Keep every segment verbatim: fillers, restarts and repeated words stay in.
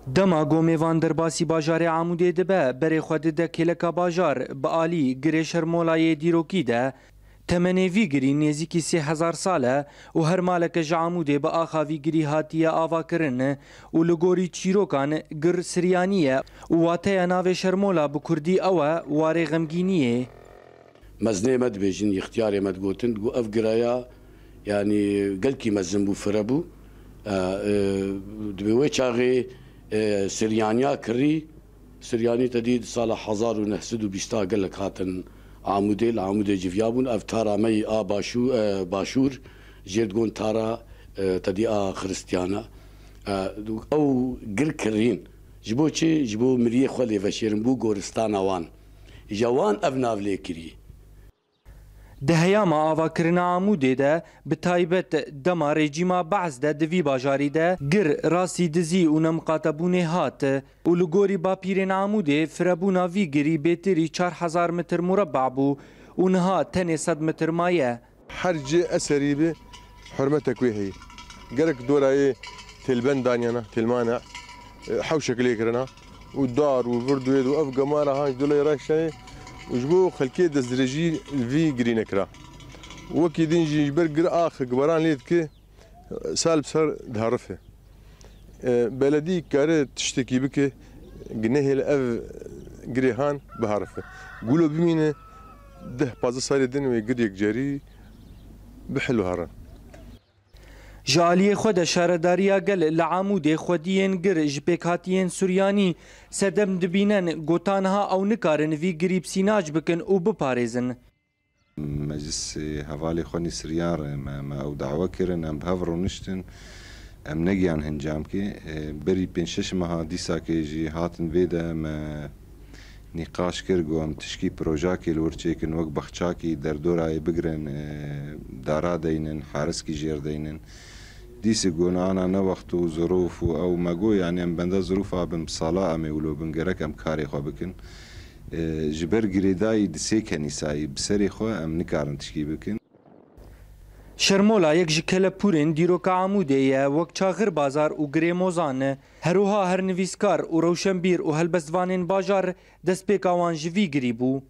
Dema ku mêvan derbasî bajarê Amûdê dibe, berê xwe dide kêleka bajar, bi alî girê Şermola yê dîrokî de. Temenê vî girî nêzîkî sê hezar sal e û her maleke ji Amûdê bi axa vî girî hatiye avakirin û li gorî çîrokan gir Siryanî ye û wateya navê Şermola bi kurdî ew e, warê xemgîniyê. Mezinê me dibêjin, îxtiyarê me digotin, digot ev giraya, yanî gelkî mezin bû, fire bû. E, e, dibê wê çaxê, e, Siryaniya kirî, Siryanî te dî di sala hezar û neh sed û bîsta gelek hatin Amûdê, li Amûdê civiyabûn. Ev tara me yî a başû-, e, başûr, jê digon tara, e, te dî a Xiristiyana. E, ew gir kirîn. Ji bo çi? Ji bo miriyê xwe lê veşêrin, bû goristana wan. Îja wan ev nav lê kirî. Di heyama avakirina Amûdê de, bi taybet dema rejîma Be'es de di vî bajarî de gir rastî dizî û nemiqatebûnê hat û li gorî bapîrên Amûdê firebûna vî girî bêtirî çar hezar metr mureba bû û niha tenê sed metr maye. Her cê eserî bi hurmetek wê heye. Gerek dorayê têlbend daniyana, têlmane, e, hewşek lê kirina û dar û vird û êd û ev gemara han ji dolê reştayê û ji bo xelkê destdirêjî vî girî nekira. Wekî din jî ji ber gir ax gibaran lê dike, sal bi sal diherife. E, beledî kare tiştekî bike, nehêle ev girê han biherife. Gulo bimîne deh pazdeh salê din wê gir yekcerî bihil û herin. Ji aliyê xwe de Şaredariya Gel li Amûdê xwediyên gir ji pêkhatiyên Suryanî sedem dibînin, got niha ew nikarin vî girî psînac bikin û biparêzin. Meclisê hevalê xwe nî Siryan re me, me ew dawe kirin, em bi hev rûniştin, em negiyan hincamkê. E, berî pênc şeş meha dîsakê jî hatin vê de me nîqaş kir, got em tişkî projakê li wir çêkin, wek baxçakî derdorayê bigirin, e, dara deynin, hariskî jêr deynin. Dîsê got ana ne wext û zirûf û ew me got, yanî em benda zirûfa bin, bi sala em ê wilo bin, gerek em karê xwe bikin. E, ji ber girêdayî di sê kenîsayî bi serê xwe em nikarin tişkî bikin. Şermola yek ji kelepûrên dîroka Amûdê ye, wek çaxir bazar û girê mozan. Herwiha her nivîskar û rewşenbîr û helbestvanên bajar destpêka wan ji vî girî bû.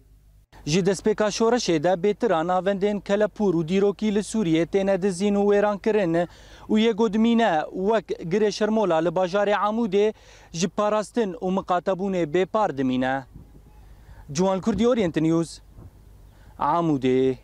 Ji destpêka şoreşê de bêtira navendên kelepûr û dîrokî li Sûriyê têne dizîn û wêrankirin û yê ku dimîne wek girê Şermola li bajarê Amûdê ji parastin û miqatebûnê bêpar dimîne. Ciwan Kurdî, Orient News, Amûdê.